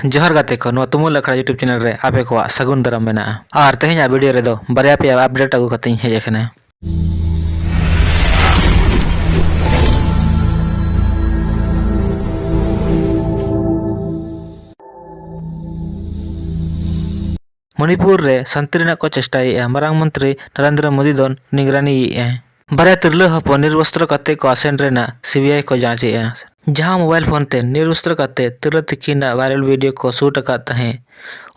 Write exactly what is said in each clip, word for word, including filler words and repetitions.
ᱡᱚᱦᱟᱨ ᱜᱟᱛᱮ ᱠᱚ, ᱱᱚᱣᱟ ᱛᱩᱢᱩᱞ ᱟᱠᱷᱲᱟ YouTube channel ᱨᱮ ᱟᱯᱮ ᱠᱚᱣᱟᱜ ᱥᱟᱹᱜᱩᱱ ᱫᱟᱨᱟᱢ ᱢᱮᱱᱟᱜᱼᱟ᱾ ᱟᱨ ᱛᱮᱦᱮᱧᱟᱜ video ᱨᱮᱫᱚ ᱵᱟᱨᱭᱟ ᱯᱮᱭᱟ update ᱟᱹᱜᱩ ᱠᱟᱛᱮᱧ ᱦᱮᱡ ᱟᱠᱟᱱᱟ᱾ ᱢᱚᱱᱤᱯᱩᱨ ᱨᱮ ᱥᱟᱱᱛᱤ ᱨᱮᱱᱟᱜ ᱠᱚ ᱪᱮᱥᱴᱟᱭᱮᱫᱼᱟ᱾ ᱢᱟᱨᱟᱝ ᱢᱚᱱᱛᱨᱤ ᱱᱟᱨᱮᱱᱫᱨᱚ ᱢᱳᱫᱤ ᱫᱚ ᱱᱤᱜᱽᱨᱟᱱᱤᱭᱮᱫᱼᱟᱭ᱾ ᱵᱟᱨᱭᱟ ᱛᱤᱨᱞᱟᱹ ᱦᱚᱯᱚᱱ ᱱᱤᱨᱵᱚᱥᱛᱨᱚ ᱠᱟᱛᱮ ᱠᱚ ᱟᱥᱮᱱ ᱨᱮᱱᱟᱜ CBI ᱠᱚ ᱡᱟᱸᱪ ᱮᱫᱼᱟ᱾ ᱡᱟᱦᱟᱸ mobile phone ᱛᱮ ᱱᱤᱨᱵᱚᱥᱛᱨᱚ ᱠᱟᱛᱮ ᱛᱤᱨᱞᱟᱹ ᱛᱤᱠᱤᱱᱟᱜ viral video ᱠᱚ shoot ᱟᱠᱟᱫ ᱛᱟᱦᱮᱸᱫ,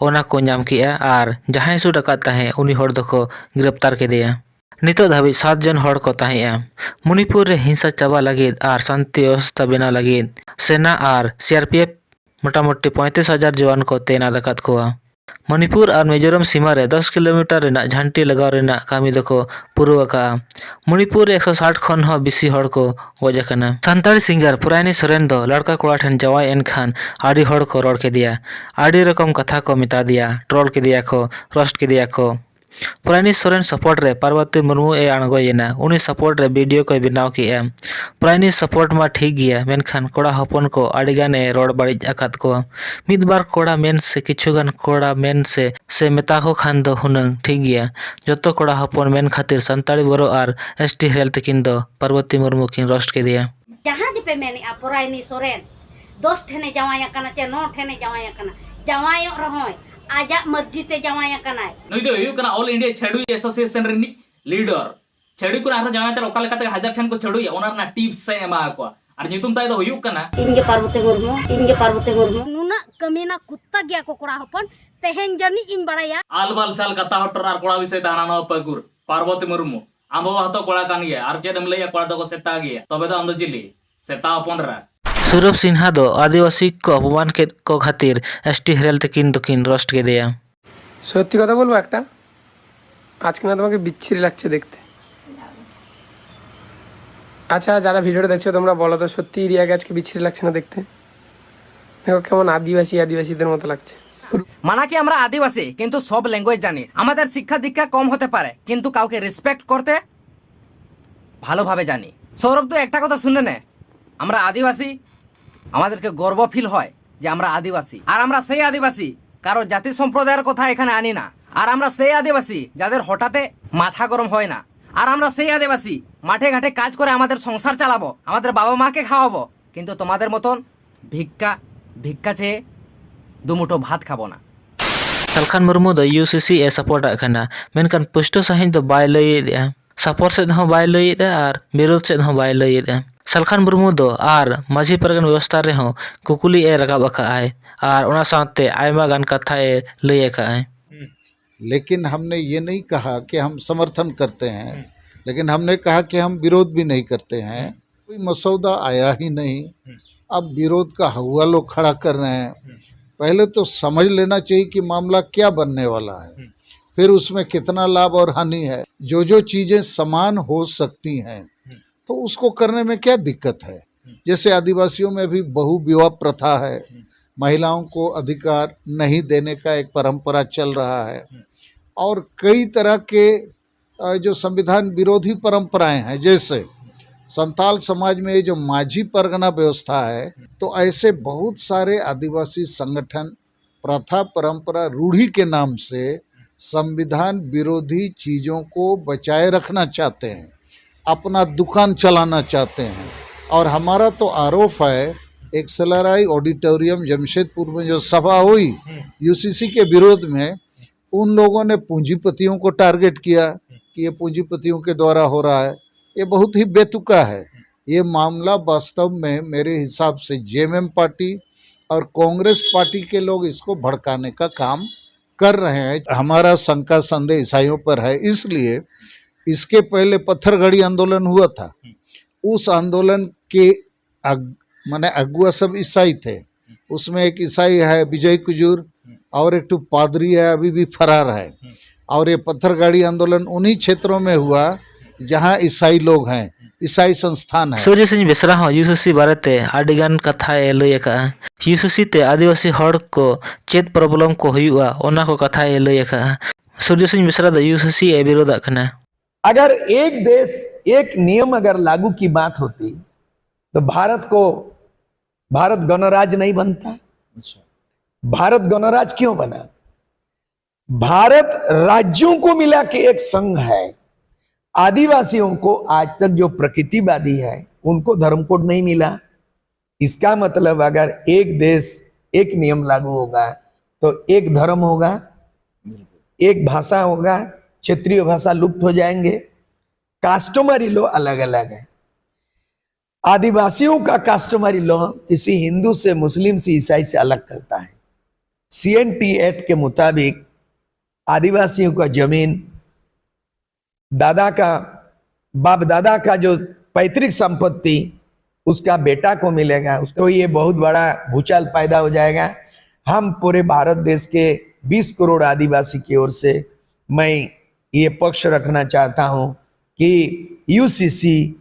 ᱚᱱᱟ ᱠᱚ ᱧᱟᱢ ᱠᱮᱫᱼᱟ ᱟᱨ ᱡᱟᱦᱟᱸᱭ shoot ᱟᱠᱟᱫ ᱛᱟᱦᱮᱸᱫ, ᱩᱱᱤ ᱦᱚᱲ ᱫᱚᱠᱚ ᱜᱨᱮᱯᱛᱟᱨ ᱠᱮᱫᱮᱭᱟ᱾ ᱱᱤᱛᱚᱜ ᱫᱷᱟᱹᱵᱤᱡ ᱥᱟᱛ ᱡᱚᱱ ᱦᱚᱲ ᱠᱚ ᱛᱟᱦᱮᱸᱜᱼᱟ᱾ ᱢᱚᱱᱤᱯᱩᱨ ᱨᱮ ᱦᱤᱝᱥᱟ ᱪᱟᱵᱟ ᱞᱟᱹᱜᱤᱫ ᱟᱨ ᱥᱟᱱᱛᱤ ᱵᱮᱵᱚᱥᱛᱷᱟ ᱵᱮᱱᱟᱣ ᱞᱟᱹᱜᱤᱫ ᱥᱮᱱᱟ ᱟᱨ CRPF ᱢᱚᱴᱟᱢᱩᱴᱤ ᱯᱚᱸᱭᱛᱨᱤᱥ ᱦᱟᱡᱟᱨ ᱡᱚᱣᱟᱱ ᱠᱚ ᱛᱮᱱᱟᱛ ᱟᱠᱟᱫ ᱠᱚᱣᱟ᱾ ᱢᱚᱱᱤᱯᱩᱨ ᱟᱨ ᱢᱤᱡᱳᱨᱟᱢ ᱥᱤᱢᱟ ᱨᱮ ᱫᱚᱥ ᱠᱤᱞᱳᱢᱤᱴᱟᱨ ᱨᱮᱱᱟᱜ ᱡᱷᱟᱱᱴᱤ ᱞᱟᱜᱟᱣ ᱨᱮᱱᱟᱜ ᱠᱟᱹᱢᱤ ᱫᱚᱠᱚ ᱯᱩᱨᱟᱹᱣ ᱟᱠᱟᱫᱼᱟ᱾ ᱢᱚᱱᱤᱯᱩᱨ ᱨᱮ ᱮᱠᱥᱚ ᱥᱟᱴ ᱠᱷᱚᱱ ᱦᱚᱸ ᱵᱮᱥᱤ ᱦᱚᱲ ᱠᱚ ᱜᱚᱡ ᱟᱠᱟᱱᱟ᱾ ᱥᱟᱱᱛᱟᱲᱤ singer ᱯᱚᱨᱟᱭᱱᱤ ᱥᱚᱨᱮᱱ ᱫᱚ ᱞᱟᱲᱠᱟ ᱠᱚᱲᱟ ᱴᱷᱮᱱ ᱡᱟᱶᱟᱭ ᱮᱱ ᱠᱷᱟᱱ ᱟᱹᱰᱤ ᱦᱚᱲ ᱠᱚ ᱨᱚᱲ ᱠᱮᱫᱮᱭᱟ, ᱟᱹᱰᱤ ᱨᱚᱠᱚᱢ ᱠᱟᱛᱷᱟ ᱠᱚ ᱢᱮᱛᱟ ᱫᱮᱭᱟ, troll ᱠᱮᱫᱮᱭᱟ ᱠᱚ, roast ᱠᱮᱫᱮᱭᱟ ᱠᱚ᱾ ᱯᱚᱨᱟᱭᱱᱤ ᱥᱚᱨᱮᱱ support ᱨᱮ ᱯᱟᱨᱵᱚᱛᱤ ᱢᱩᱨᱢᱩ ᱮ ᱟᱬᱜᱚᱭᱮᱱᱟ᱾ ᱩᱱᱤ support ᱨᱮ video ᱠᱚᱭ ᱵᱮᱱᱟᱣ ᱠᱮᱫᱼᱟ᱾ ᱯᱚᱨᱟᱭᱱᱤ support ᱢᱟ ᱴᱷᱤᱠ ᱜᱮᱭᱟ, ᱢᱮᱱᱠᱷᱟᱱ ᱠᱚᱲᱟ ᱦᱚᱯᱚᱱ ᱠᱚ ᱟᱹᱰᱤ ᱜᱟᱱ ᱮ ᱨᱚᱲ ᱵᱟᱹᱲᱤᱡ ᱟᱠᱟᱫ ᱠᱚᱣᱟ᱾ ᱢᱤᱫ ᱵᱟᱨ ᱠᱚᱲᱟ ᱢᱮᱱ ᱥᱮ ᱠᱤᱪᱷᱩ ᱜᱟᱱ ᱠᱚᱲᱟ ᱢᱮᱱ ᱥᱮ, ᱥᱮ ᱢᱮᱛᱟ ᱠᱚ ᱠᱷᱟᱱ ᱫᱚ ᱦᱩᱱᱟᱹᱝ ᱴᱷᱤᱠ ᱜᱮᱭᱟ᱾ ᱡᱚᱛᱚ ᱠᱚᱲᱟ ᱦᱚᱯᱚᱱ ᱢᱮᱱ ᱠᱷᱟᱹᱛᱤᱨ ᱥᱟᱱᱛᱟᱲᱤ ᱵᱳᱨᱳ ᱟᱨ ST ᱦᱮᱨᱮᱞ ᱛᱤᱠᱤᱱ ᱫᱚ ᱯᱟᱨᱵᱚᱛᱤ ᱢᱩᱨᱢᱩ ᱠᱤᱱ roast ᱠᱮᱫᱮᱭᱟ᱾ ᱡᱟᱦᱟᱸ ᱜᱮᱯᱮ ᱢᱮᱱᱮᱜᱼᱟ, ᱯᱚᱨᱟᱭᱱᱤ ᱥᱚᱨᱮᱱ ᱫᱚᱥ ᱴᱷᱮᱱᱮ ᱡᱟᱶᱟᱭ ᱟᱠᱟᱱᱟ ᱪᱮ ᱱᱚ ᱴᱷᱮᱱᱮ ᱡᱟᱶᱟᱭ ᱟᱠᱟᱱᱟ, ᱡᱟᱶᱟᱭᱚᱜ ᱨᱮᱦᱚᱸᱭ ᱟᱡᱟᱜ ᱢᱟᱹᱨᱡᱤ ᱛᱮ ᱡᱟᱶᱟᱭ ᱟᱠᱟᱱᱟᱭ᱾ ᱱᱩᱭ ᱫᱚᱭ ᱦᱩᱭᱩᱜ ᱠᱟᱱᱟ All India ᱪᱷᱟᱹᱰᱩᱭ Association ᱨᱤᱱᱤᱡ leader᱾ ᱪᱷᱟᱹᱰᱩᱭ ᱠᱚᱨᱮ ᱟᱨᱦᱚᱸ ᱡᱟᱶᱟᱭ ᱛᱟᱨ ᱚᱠᱟ ᱞᱮᱠᱟᱛᱮ ᱦᱟᱡᱟᱨ ᱴᱷᱮᱱ ᱠᱚ ᱪᱷᱟᱹᱰᱩᱭᱟ, ᱚᱱᱟ ᱨᱮᱱᱟᱜ tips ᱮ ᱮᱢᱟ ᱠᱚᱣᱟ᱾ ᱟᱨ ᱧᱩᱛᱩᱢ ᱛᱟᱭ ᱫᱚ ᱦᱩᱭᱩᱜ ᱠᱟᱱᱟ ᱤᱧ ᱜᱮ ᱯᱟᱨᱵᱚᱛᱤ ᱢᱩᱨᱢᱩ, ᱤᱧ ᱜᱮ ᱯᱟᱨᱵᱚᱛᱤ ᱢᱩᱨᱢᱩ᱾ ᱱᱩᱱᱟᱹᱜ ᱠᱟᱹᱢᱤᱱᱟ ᱠᱩᱛᱛᱟ ᱜᱮᱭᱟ ᱠᱚ ᱠᱚᱲᱟ ᱦᱚᱯᱚᱱ, ᱛᱮᱦᱮᱧ ᱡᱟᱹᱱᱤᱡ ᱤᱧ ᱵᱟᱲᱟᱭᱟ᱾ ᱟᱞᱵᱟᱞ ᱪᱟᱞ ᱠᱟᱛᱟ ᱦᱚᱴᱚᱨ ᱟᱨ ᱠᱚᱲᱟ ᱵᱤᱥᱚᱭ ᱛᱮ ᱦᱟᱱᱟ ᱱᱟᱣᱟ ᱯᱟᱹᱜᱩᱨ᱾ ᱯᱟᱨᱵᱚᱛᱤ ᱢᱩᱨᱢᱩ, ᱟᱢ ᱵᱟᱵᱟ ᱦᱚᱸᱛᱚ ᱠᱚᱲᱟ ᱠᱟᱱ ᱜᱮᱭᱟ, ᱟᱨ ᱪᱮᱫ ᱮᱢ ᱞᱟᱹᱭᱟ, ᱠᱚᱲᱟ ᱫᱚᱠᱚ ᱥᱮᱛᱟ ᱜᱮᱭᱟ, ᱛᱚᱵᱮ ᱫᱚ ᱟᱢ ᱫᱚ ᱪᱤᱞᱤ? ᱥᱮᱛᱟ ᱦᱚᱯᱚᱱ ᱮᱨᱟ᱾ ᱥᱩᱨᱚᱵᱷ ᱥᱤᱱᱦᱟ ᱫᱚ ᱟᱹᱫᱤᱵᱟᱹᱥᱤ ᱠᱚ ᱚᱯᱚᱢᱟᱱ ᱠᱮᱫ ᱠᱚ ᱠᱷᱟᱹᱛᱤᱨ ST ᱦᱮᱨᱮᱞ ᱛᱤᱠᱤᱱ ᱫᱚᱠᱤᱱ roast ᱠᱮᱫᱮᱭᱟ᱾ সত্যি কথা বলবো একটা, আজকে না তোমাকে বিচ্ছিরি লাগছে দেখতে। আচ্ছা, যারা ভিডিওটা দেখছো তোমরা বলো তো, সত্যি রিয়াকে আজকে বিচ্ছিরি লাগছে না দেখতে? দেখো কেমন আদিবাসী আদিবাসীদের মতো লাগছে। মানা কি আমরা আদিবাসী, কিন্তু সব ল্যাঙ্গুয়েজ জানি। আমাদের শিক্ষা দীক্ষা কম হতে পারে, কিন্তু কাউকে রেসপেক্ট করতে ভালোভাবে জানি। সৌরভ, তুই একটা কথা শুনে নে, আমরা আদিবাসী, আমাদেরকে গর্ব ফিল হয় যে আমরা আদিবাসী, আর আমরা সেই আদিবাসী, কারো জাতি সম্প্রদায়ের কথা এখানে আনি না। আর আমরা সেই আদিবাসী যাদের হঠাতে মাথা গরম হয় না। আর আমরা সেই আদিবাসী মাঠে ঘাটে কাজ করে আমাদের সংসার চালাবো, আমাদের বাবা মাকে খাওয়াবো, কিন্তু তোমাদের মতন ভিক্ষা ভিক্ষা চেয়ে দুমুঠো ভাত খাবো না। ᱥᱟᱞᱠᱷᱟᱱ ᱢᱩᱨᱢᱩ ᱫᱚ ᱤᱭᱩ ᱥᱤ ᱥᱤ ᱮ ᱥᱟᱯᱳᱨᱴᱟᱜ ᱠᱟᱱᱟ, ᱢᱮᱱᱠᱷᱟᱱ ᱯᱩᱥᱴᱟᱹᱣ ᱥᱟᱺᱦᱤᱡ ᱫᱚ ᱵᱟᱭ ᱞᱟᱹᱭᱮᱫᱼᱟ᱾ ᱥᱟᱯᱳᱨᱴ ᱥᱮᱫ ᱦᱚᱸ ᱵᱟᱭ ᱞᱟᱹᱭᱮᱫᱼᱟ ᱟᱨ ᱵᱤᱨᱳᱫᱷ ᱥᱮᱫ ᱦᱚᱸ ᱵᱟᱭ ᱞᱟᱹᱭᱮᱫᱼᱟ᱾ ᱥᱟᱞᱠᱷᱟᱱ ᱢᱩᱨᱢᱩ ᱫᱚ ᱟᱨ ᱢᱟᱹᱡᱷᱤ ᱯᱟᱨᱜᱟᱱᱟ ᱵᱮᱵᱚᱥᱛᱷᱟ ᱨᱮᱦᱚᱸ ᱠᱩᱠᱞᱤ ᱮ ᱨᱟᱠᱟᱵ ᱟᱠᱟᱫᱼᱟᱭ ᱟᱨ ᱚᱱᱟ ᱥᱟᱶᱛᱮ ᱟᱭᱢᱟ ᱜᱟᱱ ᱠᱟᱛᱷᱟ ᱮ ᱞᱟᱹᱭ ᱟᱠᱟᱫᱼᱟᱭ᱾ लेकिन हमने ये नहीं कहा कि हम समर्थन करते हैं, लेकिन हमने कहा कि हम विरोध भी नहीं करते हैं। कोई मसौदा आया ही नहीं। अब विरोध का हवा लोग खड़ा कर रहे हैं। पहले तो समझ लेना चाहिए कि मामला क्या बनने वाला है, फिर उसमें कितना लाभ और हानि है। जो जो चीजें समान हो सकती हैं, तो उसको करने में क्या दिक्कत है? जैसे आदिवासियों में भी बहु विवाह प्रथा है, महिलाओं को अधिकार नहीं देने का एक परंपरा चल रहा है, और कई तरह के अ, जो संविधान विरोधी परंपराएं हैं, जैसे संताल समाज में ये जो माझी परगना व्यवस्था है, तो ऐसे बहुत सारे आदिवासी संगठन प्रथा परंपरा रूढ़ी के नाम से संविधान विरोधी चीजों को बचाए रखना चाहते हैं, अपना दुकान चलाना चाहते हैं। और हमारा तो आरोप है, एक्सएलआरआई ऑडिटोरियम जमशेदपुर में जो सभा हुई यूसीसी के विरोध में, उन लोगों ने पूंजीपतियों को टारगेट किया कि ये पूंजीपतियों के द्वारा हो रहा है। ये बहुत ही बेतुका है। ये मामला वास्तव में मेरे हिसाब से जेएमएम पार्टी और कांग्रेस पार्टी के लोग इसको भड़काने का काम कर रहे हैं। हमारा शंका संदेह ईसाइयों पर है, इसलिए इसके पहले पत्थरगड़ी आंदोलन हुआ था। उस आंदोलन के अग, माने अगुआ सब ईसाई थे। उसमें एक ईसाई है विजय कुजूर, और एक ठो पादरी है, अभी भी फरार है। और ये पत्थरगाड़ी आंदोलन उन्हीं क्षेत्रों में हुआ जहां ईसाई लोग हैं, ईसाई संस्थान है। ᱥᱩᱨᱡᱚ ᱥᱤᱝ ᱵᱮᱥᱨᱟ ᱦᱚᱸ ᱭᱩᱥᱤᱥᱤ ᱵᱟᱨᱮᱛᱮ ᱟᱹᱰᱤᱜᱟᱱ ᱠᱟᱛᱷᱟᱭ ᱞᱟᱹᱭ ᱟᱠᱟᱫᱼᱟ᱾ ᱭᱩᱥᱤᱥᱤ ᱛᱮ ᱟᱹᱫᱤᱵᱟᱹᱥᱤ ᱦᱚᱲ ᱠᱚ ᱪᱮᱫ ᱯᱨᱚᱵᱞᱮᱢ ᱠᱚ ᱦᱩᱭᱩᱜᱼᱟ, ᱚᱱᱟ ᱠᱚ ᱠᱟᱛᱷᱟᱭ ᱞᱟᱹᱭ ᱟᱠᱟᱫᱼᱟ᱾ ᱥᱩᱨᱡᱚ ᱥᱤᱝ ᱵᱮᱥᱨᱟ ᱫᱚ ᱭᱩᱥᱤᱥᱤ ᱮ ᱵᱤᱨᱳᱫᱷᱟᱜ ᱠᱟᱱᱟ᱾ अगर एक देश एक नियम अगर लागू की बात होती तो भारत को भारत गणराज्य नहीं बनता। अच्छा। भारत गणराज्य क्यों बना? भारत राज्यों को मिला के एक संघ है। आदिवासियों को आज तक जो प्रकृतिवादी है, उनको धर्म कोड नहीं मिला। इसका मतलब अगर एक देश, एक नियम लागू होगा तो एक धर्म होगा, एक भाषा होगा, क्षेत्रीय भाषा लुप्त हो जाएंगे। कस्टमरी लॉ अलग अलग है। आदिवासियों का कस्टमरी लॉ किसी हिंदू से, मुस्लिम से, ईसाई से अलग करता है। सीएनटी एक्ट के मुताबिक आदिवासियों का जमीन दादा का, बाप दादा का जो पैतृक संपत्ति उसका बेटा को मिलेगा, उसको ये बहुत बड़ा भूचाल पैदा हो जाएगा। हम पूरे भारत देश के बीस करोड़ आदिवासी की ओर से मैं ये पक्ष रखना चाहता हूँ कि यूसीसी,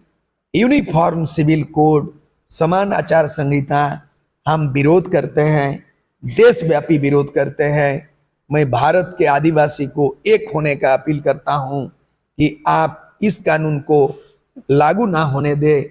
यूनिफॉर्म सिविल कोड, समान आचार संहिता हम विरोध करते हैं, देशव्यापी विरोध करते हैं। मैं भारत के आदिवासी को एक होने का अपील करता हूं कि आप इस कानून को लागू ना होने दें।